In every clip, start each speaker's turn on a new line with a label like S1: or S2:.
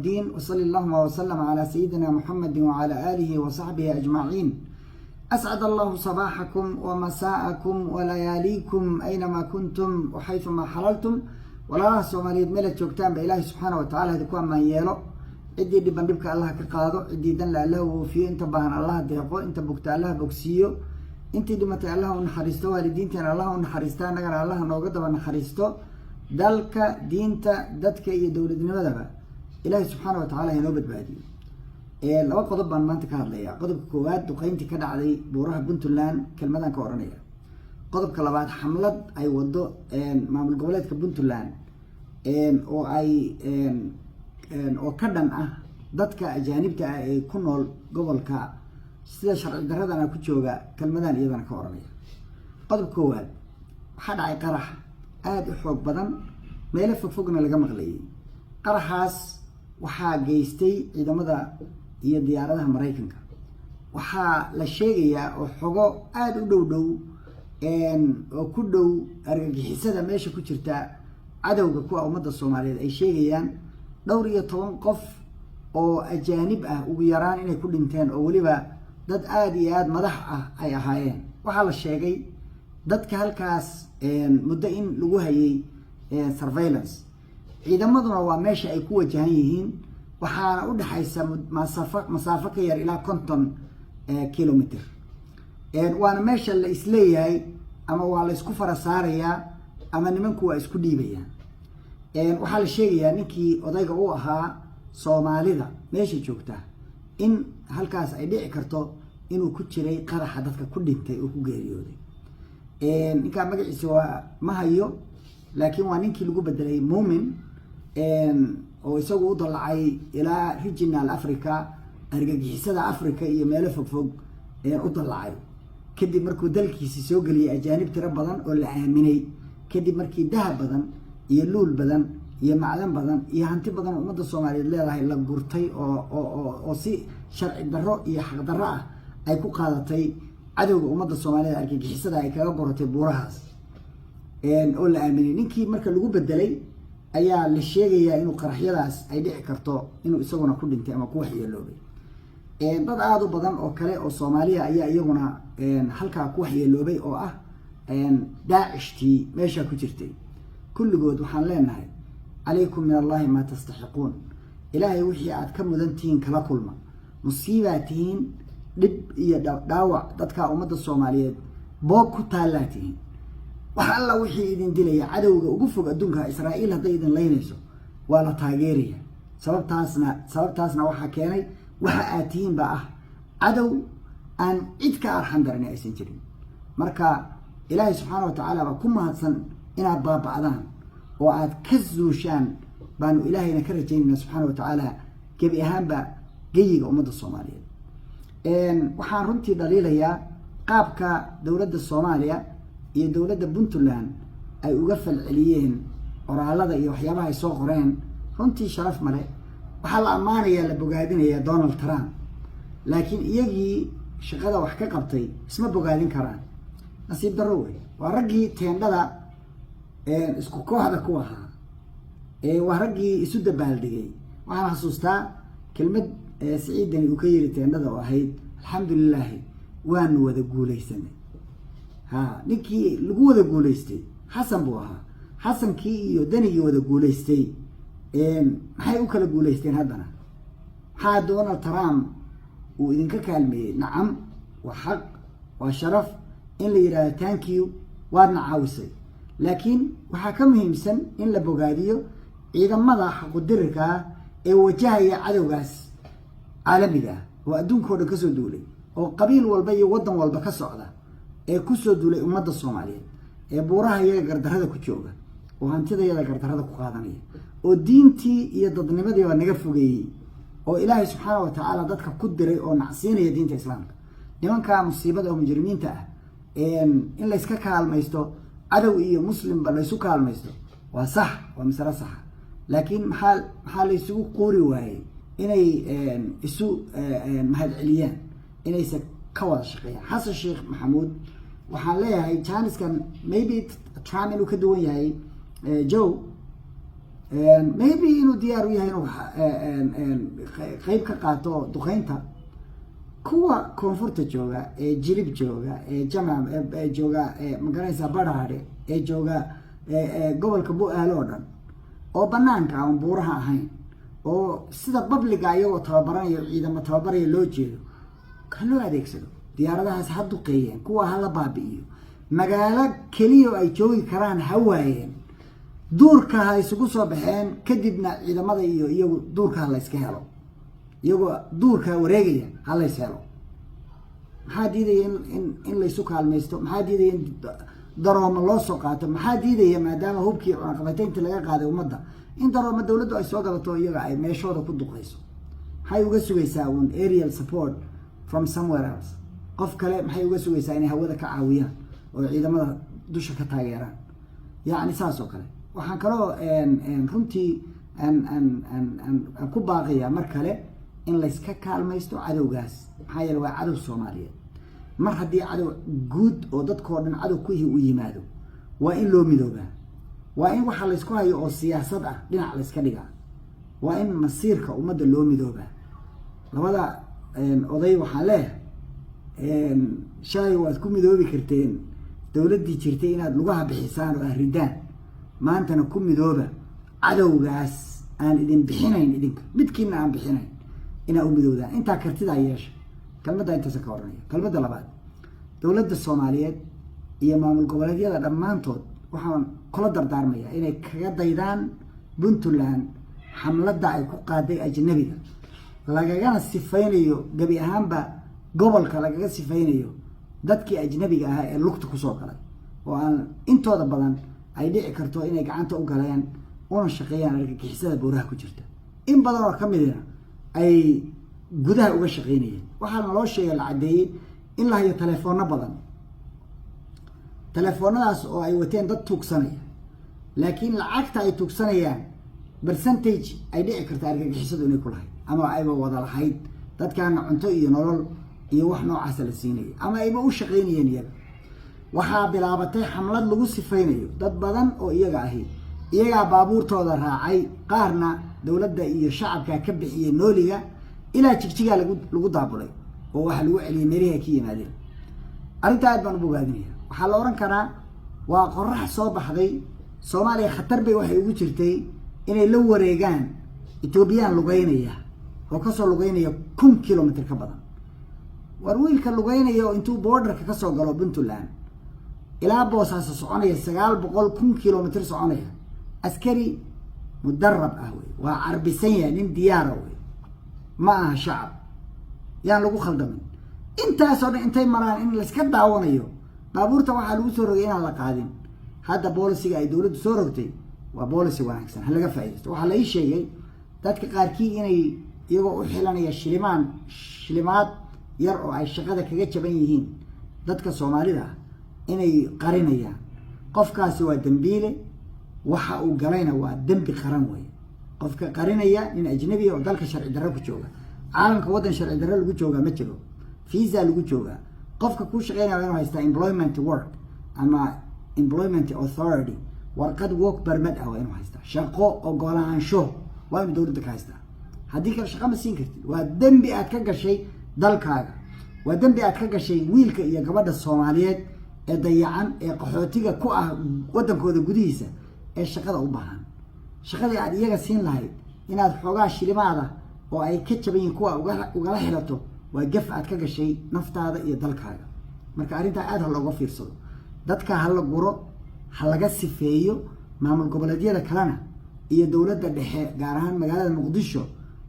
S1: الدين، وصلى اللهم وسلم على سيدنا محمد وعلى آله وصحبه أجمعين. أسعد الله صباحكم ومساءكم ولياليكم أينما كنتم وحيثما حللتم. Walaalaha Soomaaliyeed meelaad joogtaan ba, Ilaahay subxaana wa tacala idinku ammaan yeelo. Ciddii dhiban dhibka Allah ka qaado, ciddii danle Allah oofiyo, inta baahan Allah deeqo, inta bugta Allah bogsiiyo, intii dhimatay Allah u naxariisto, waalidiinteena Allah u naxariista, annagana Allah nooga daba naxariisto. Dalka, diinta, dadka iyo dowladnimadaba Ilaahay subxaana wa tacala inoo badbaadiyo. Laba qodob baan maanta ka hadlaya. Qodobka koowaad, duqeyntii ka dhacday buuraha Puntland kelmadaan ka ohanaya. Qodobka labaad, xamlad ay wado maamul goboleedka Puntland oo ay oo ka dhan ah dadka ajaanibta ah ee ku nool gobolka sida sharci daradana ku jooga, kelmadaan iyadana ka ohanaya. Qodobka koowaad, waxaa dhacay qarax aada u xoog badan, meelo fogfogna laga maqlayay. Qaraxaas waxaa geystay ciidamada iyo diyaaradaha Maraykanka. Waxaa la sheegayaa oo xogo aada u dhow dhow oo ku dhow argagixisada meesha ku jirta, cadowga kuwa ummadda Soomaaliyeed, ay sheegayaan dhowr iyo toban qof oo ajaanib ah ugu yaraan inay ku dhinteen, oo weliba dad aada iyo aada madax ah ay ahaayeen. Waxaa la sheegay dadka halkaas muddo in lagu hayay surveillance, ciidamaduna waa meesha ay ku wajahan yihiin. Waxaana u dhexaysa masaafo ka yar ilaa 50 kilometer, waana meesha la isleeyahay ama waa la isku fara saarayaa ama nimanku waa isku dhiibayaan. Waxaa la sheegayaa ninkii odayga u ahaa Soomaalida meesha joogta in halkaas ay dhici karto inuu ku jiray qaraxa dadka ku dhintay oo ku geeriyooday. Ninkaa magaciisa waa ma hayo, laakiin waa ninkii lagu bedelay Muumin, oo isagu u dalacay ilaa regional Africa, argagixisada Africa iyo meelo fogfog u dalacay, kadib markuu dalkiisi soo geliyay ajaanib tiro badan oo la aaminay, kadib markii dahab badan iyo luul badan iyo macdan badan iyo hanti badan oo ummadda Soomaaliyeed leedahay la gurtay, oo si sharci darro iyo xaq darro ah ay ku qaadatay cadowga ummadda Soomaaliyeed, argagixisada ay kaga guratay buurahaas oo la aaminay. Ninkii marka lagu bedelay ayaa la sheegayaa inuu qaraxyadaas ay dhici karto inuu isaguna ku dhintay ama ku waxyeeloobay. Dad aada u badan oo kale oo Soomaaliya ayaa iyaguna halkaa ku waxyeeloobay, oo ah Daacishtii meeshaa ku jirtay. Kulligood waxaan leenahay: calaykum min Allahi maa tastaxiquun. Ilaahay wixii aad ka mudan tihiin kala kulma. Musiibaa tihiin, dhib iyo dhaawac dadka ummadda Soomaaliyeed boog ku taallaa tihiin. Wax alla wixii idin dilaya, cadowga ugu fog adduunka Israa'iil hadday idin laynayso, waa la taageeraya. Sababtaasna waxaa keenay waxa aad tihiin baa ah cadow aan cid ka arxan darin aysan jirin. Marka Ilaahay subxaana wa tacaala baa ku mahadsan inaad baaba'daan oo aad ka zuushaan baanu Ilaahayna ka rajaynayna subxaana wa tacaala gebi ahaanba geyiga ummadda Soomaaliyeed. Waxaan runtii dhaliilayaa qaabka dowladda Soomaaliya iyo dowladda Puntland ay uga falceliyeen qoraalada iyo waxyaabaha ay soo qoreen. Runtii sharaf male. Waxaa la ammaanayaa, la bogaadinayaa Donald Trump, laakiin iyagii shaqada wax ka qabtay isma bogaadin karaan. Nasiib darro wey. Waa raggii teendhada isku kooxda ku ahaa, waa raggii isu dabaaldegay. Waxaan xasuustaa kelmad Siciid Deni uu ka yiri teendhada oo ahayd: "Alxamdulilaahi, waanu wada guuleysanay." Ha, ninkii lagu wada guuleystay Xasan buu ahaa. Xasankii iyo Danigii wada guuleystay maxay u kala guuleysteen haddana? Maxaa Donald Trump uu idinka kaalmeeyey? Nacam, waa xaq, waa sharaf in la yidhahdo "Thank you, waadna caawisay", laakiin waxaa ka muhiimsan in la bogaadiyo ciidamada xaqudirirka ah ee wajahaya cadowgaas caalamiga ah oo adduunka o dhan kasoo duulay, oo qabiil walba iyo waddan walba ka socda, ee kusoo duulay ummadda Soomaaliyeed, ee buuraha iyaga gardarrada ku jooga, oo hantida iyada gardarrada ku qaadanaya, oo diintii iyo dadnimadiiba naga fogeeyey, oo Ilaahay subxaana wa tacaala dadka ku diray oo nacsiinaya diinta Islaamka. Nimanka musiibada oo mujrimiinta ah in layska kaalmaysto, cadow iyo muslimba laysu kaalmaysto, waa sax, waa masalo saxa. Laakiin maxaa laysugu quuri waayey inay isu mahadceliyaan, inaysa ka wada shaqeeyaan? Xasan Sheekh Maxamuud waxaan leeyahay janiskan maybe Trump inuu ka duwan yahay Joe. Maybe inuu diyaar u yahay inuu qeyb ka qaato duqeynta. Kuwa koonfurta jooga, ee Jilib jooga, ee Jamaam jooga, magaranaysaa, Badhaadhe ee jooga, gobolka Bu-aalo oo dhan oo banaanka aan buuraha ahayn, oo sida public-ga iyagoo tababaranayo, ciidamo tababaraya loo jeedo, ha loo adeegsado diyaaradahaas, ha duqeeyeen kuwa, ha la baabi'iyo. Magaalo keliya ay joogi karaan ha waayeen, duurka ha isugu soo baxeen, kadibna ciidamada iyo iyagu duurka ha la yska helo, iyagoo duurka wareegaya ha lays helo. Maxaa diidaya in laysu kaalmaysto? Maxaa diidaya in daroomo loo soo qaato? Maxaa diidaya, maadaama hubkii cunaqabateyntii laga qaaday ummadda, in daroomo dawladdu ay soo gadato, iyaga ay meeshooda ku duqayso? Maxay uga sugaysaa un aerial support from somewhere else? Qof kale maxay uga sugaysaa inay hawada ka caawiyaan oo ciidamada dusha ka taageeraan? Yacni saas oo kale. Waxaan kaloo runtii aan ku baaqayaa mar kale in layska kaalmaysto cadowgaas. Maxaa yeele, waa cadow Soomaaliyeed. Mar haddii cadow guud oo dadkoo dhan cadow kuhii u yimaado, waa in loo midoobaa, waa in waxa laysku hayo oo siyaasad ah dhinac layska dhigaa, waa in masiirka ummadda loo midoobaa. Labada oday waxaan leeyahay, shalay waad ku midoobi karteen dowladdii jirtay inaad lugaha bixisaan oo ahridaan. Maantana ku midooba cadowgaas aan idin bixinayn, idinka midkiina aan bixinayn, inaa u midoodaan intaa kartidaa yeesha. Kelmadda intaasa ka oranaya. Kelmadda labaad, dowladda Soomaaliyeed iyo maamul goboleedyada dhammaantood waxaan kula dardaarmayaa inay kaga daydaan Puntland xamladda ay ku qaaday ajnabiga, lagagana sifaynayo gebi ahaanba gobolka, lagaga sifaynayo dadkii ajnabiga ahaa ee lugta kusoo galay, oo aan intooda badan ay dhici karto inay gacanta u galeen una shaqeeyaan argagixisada buuraha ku jirta, in badan oo ka midina ay gudaha uga shaqeynayeen. Waxaana loo sheegay, la caddeeyey, in la hayo telefoonno badan, telefoonadaas oo ay wateen dad tuugsanaya, laakiin lacagta ay tuugsanayaan percentage ay dhici karta argagixisadu inay ku lahayd ama ayba wada lahayd. Dadkaana cunto iyo nolol iyo wax noocaasa la siinayay ama ayba u shaqaynayeen iyaga. Waxaa bilaabatay xamlad lagu sifaynayo dad badan oo iyaga ahi. Iyagaa baabuurtooda raacay, qaarna dowladda iyo shacabka ka bixiyey nooliga, ilaa Jigjigaa lagu daabulay oo waxaa lagu celiyey meelihii ay ka yimaadeen. Arrintaa aad baan u bogaadinaya. Waxaa la odhan karaa waa qorax soo baxday. Soomaaliya khatar bay waxay ugu jirtay inay la wareegaan Etoobiyaan lugeynaya oo kasoo lugeynaya 1000 kilomitr ka badan. War wiilka lugeynaya oo intuu borderka kasoo galo Puntland ilaa Boosaaso soconaya, 900, 1000 kilomitr soconaya, askari mudarab ah wey, waa carbisan yahay, nin diyaara wey, ma aha shacab. Yaan lagu khaldamin. Intaasoo dhan intay maraan in layska daawanayo baabuurta, waxaa lagu soo rogay inaan la qaadin. Hadda policy-ga ay dowladdu soo rogtay waa policy wanaagsan, ha laga faaidaysto. Waxaa la ii sheegay dadka qaarkii inay iyagoo u xilanaya shilimaan, shilimaad yar oo ay shaqada kaga jaban yihiin dadka Soomaalida ah, inay qarinayaan. Qofkaasi waa dembiile, waxa uu galayna waa dembi qaran wey. Qofka qarinaya nin ajnabiya oo dalka sharci darro ku jooga, caalamka waddan sharci darro lagu joogaa ma jiro, visa lagu joogaa. Qofka kuu shaqeynaya waa inuu haystaa employment work ama employment authority, warqad work permit ah waa inuu haystaa, shaqo ogolaansho waa inuu dowladda ka haystaa. Haddii kale shaqa ma siin kartid. Waa dembi aad ka gashay dalkaaga, waa dembi aad ka gashay wiilka iyo gabadha Soomaaliyeed ee dayacan ee qaxootiga ku ah waddankooda gudihiisa ee shaqada u baahan. Shaqadii aad iyaga siin lahayd inaad xoogaa shilimaada oo ay ka jaban yihiin kuwa ugala xilato, waa gaf aad ka gashay naftaada iyo dalkaaga. Marka arrintaa aad ha looga fiirsado, dadka ha la guro, ha laga sifeeyo. Maamul goboleedyada kalena iyo dowladda dhexe, gaar ahaan magaalada Muqdisho,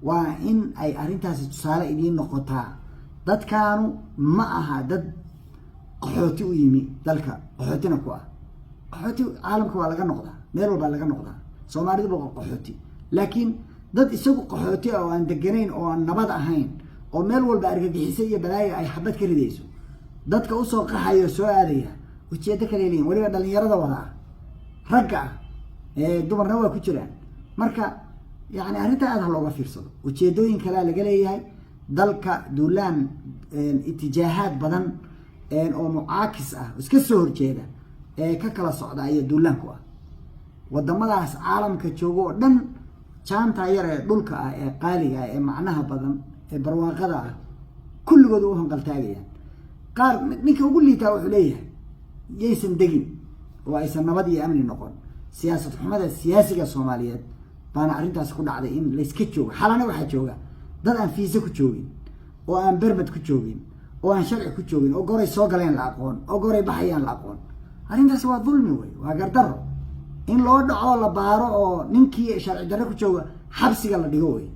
S1: waa in ay arrintaasi tusaale idiin noqotaa. Dadkaanu ma aha dad qaxooti u yimi dalka, qaxootina ku ah. Qaxooti caalamka waa laga noqdaa, meel walbaa laga noqdaa, Soomaaliduba waa qaxooti. Laakiin dad isagu qaxooti ah oo aan deganayn oo aan nabad ahayn oo meel walba argagixiso iyo balaayo ay xabad ka ridayso, dadka usoo qaxayo, soo aadaya, ujeedo kale leeyihin. Weliba dhalinyarada wada ah, ragga ah, dumarna waa ku jiraan. Marka yani arrintaa aad ha looga fiirsado. Ujeedooyin kalea laga leeyahay dalka, duulaan itijaahaad badan oo mucaakis ah, iska soo horjeeda, ee ka kala socda ayaa duulaanku ah. Wadamadaas caalamka joogo oo dhan, jaantaa yar ee dhulka ah, ee qaaliga ah, ee macnaha badan, ee barwaaqada ah, kulligood u hanqaltaagayaan. Qaar, ninka ugu liitaa wuxuu leeyahay yaysan degin oo aysan nabad iyo amni noqon. Siyaasad xumada siyaasiga Soomaaliyeed baana arrintaasi ku dhacday, in layska joogo. Xalana waxaa jooga dad aan fiise ku joogin, oo aan permit ku joogin, oo aan sharci ku joogin, oo goray soo galeen la aqoon, oo goray baxayaan la aqoon. Arrintaasi waa dulmi wey, waa gardaro. In loo dhaco, la baaro, oo ninkii sharci darre ku jooga xabsiga la dhigo wey.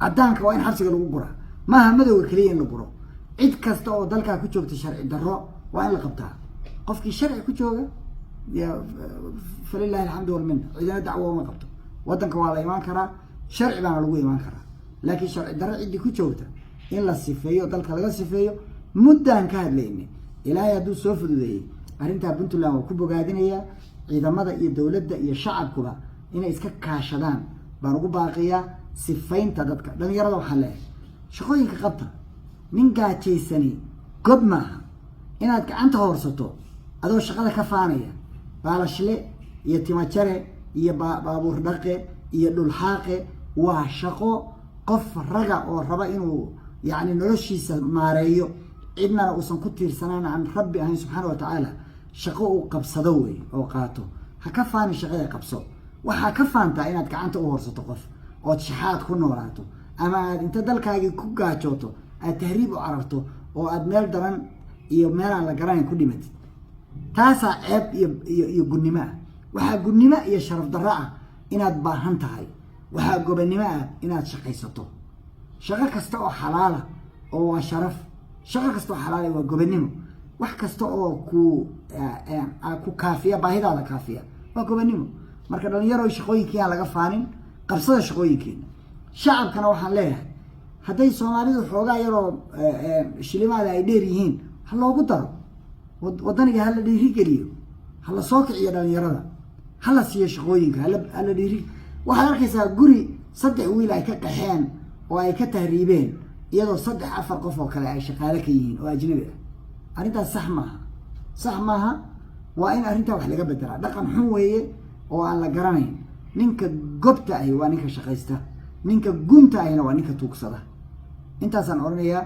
S1: Caddaanka waa in xabsiga lagu guraa, maaha madowga keliya in la guro. Cid kasta oo dalkaa ku joogta sharci darro waa in la qabtaa. Qofkii sharci ku jooga ya فلله الحمد والمنة, cidina dacwo uma qabto. Waddanka waa la imaan karaa, sharci baana lagu imaan karaa, laakiin sharci darro ciddii ku joogta in la sifeeyo, dalka laga sifeeyo. Muddaan ka hadlaynay. Ilaahay hadduu soo fududeeyey arrintaa, Puntland waa ku bogaadinayaa. Ciidamada iyo dowladda iyo shacabkuba inay iska kaashadaan baan ugu baaqiyaa sifaynta dadka. Dhalinyarada waxaan leeyahay, shaqooyinka qabta. Nin gaajaysani gob maaha. Inaad gacanta hoorsato adoo shaqada ka faanaya, baalashle iyo timajare iyo baabuur dhaqe iyo dhulxaaqe, waa shaqo qof raga oo raba inuu yacni noloshiisa maareeyo, cidnana uusan ku tiirsanaan aan Rabbi ahayn subxaana wa tacaala, shaqo uu qabsado wey oo qaato. Ha ka faani shaqada, qabso. Waxaa ka faantaa inaad gacanta u horsato qof ood shaxaad ku noolaato, ama aad inta dalkaagii ku gaajooto aad tahriib u cararto, oo aad meel daran iyo meel aan la garanayn ku dhimatid. Taasaa ceeb iyo gunnimo ah. Waxaa gunnimo iyo sharaf darro ah inaad baahan tahay. Waxaa gobannimo ah inaad shaqaysato. Shaqo kasta oo xalaala oo waa sharaf, shaqo kasta oo xalaala waa gobannimo. Wax kasta oo ku kaafiya, baahidaada kaafiya, waa gobannimo. Marka dhalinyaro, shaqooyinkii aan laga faanin, qabsada shaqooyinkiina. Shacabkana waxaan leeyahay, hadday Soomaalidu xoogaa yaroo shilimaada ay dheer yihiin, ha loogu daro. Waddaniga ha la dhiirigeliyo, ha la soo kiciyo dhalinyarada, ha la siiyo shaqooyinka, hala dhiiri. Waxaad arkaysaa guri saddex wiil ay ka qaxeen oo ay ka tahriibeen, iyadoo saddex afar qof oo kale ay shaqaale ka yihiin oo ajnabi ah. Arrintaas sax maaha, sax maaha. Waa in arrintaa wax laga bedelaa. Dhaqan xun weeye oo aan la garanayn. Ninka gobta ahi waa ninka shaqaysta, ninka gunta ahina waa ninka tuugsada. Intaasaan odhanayaa.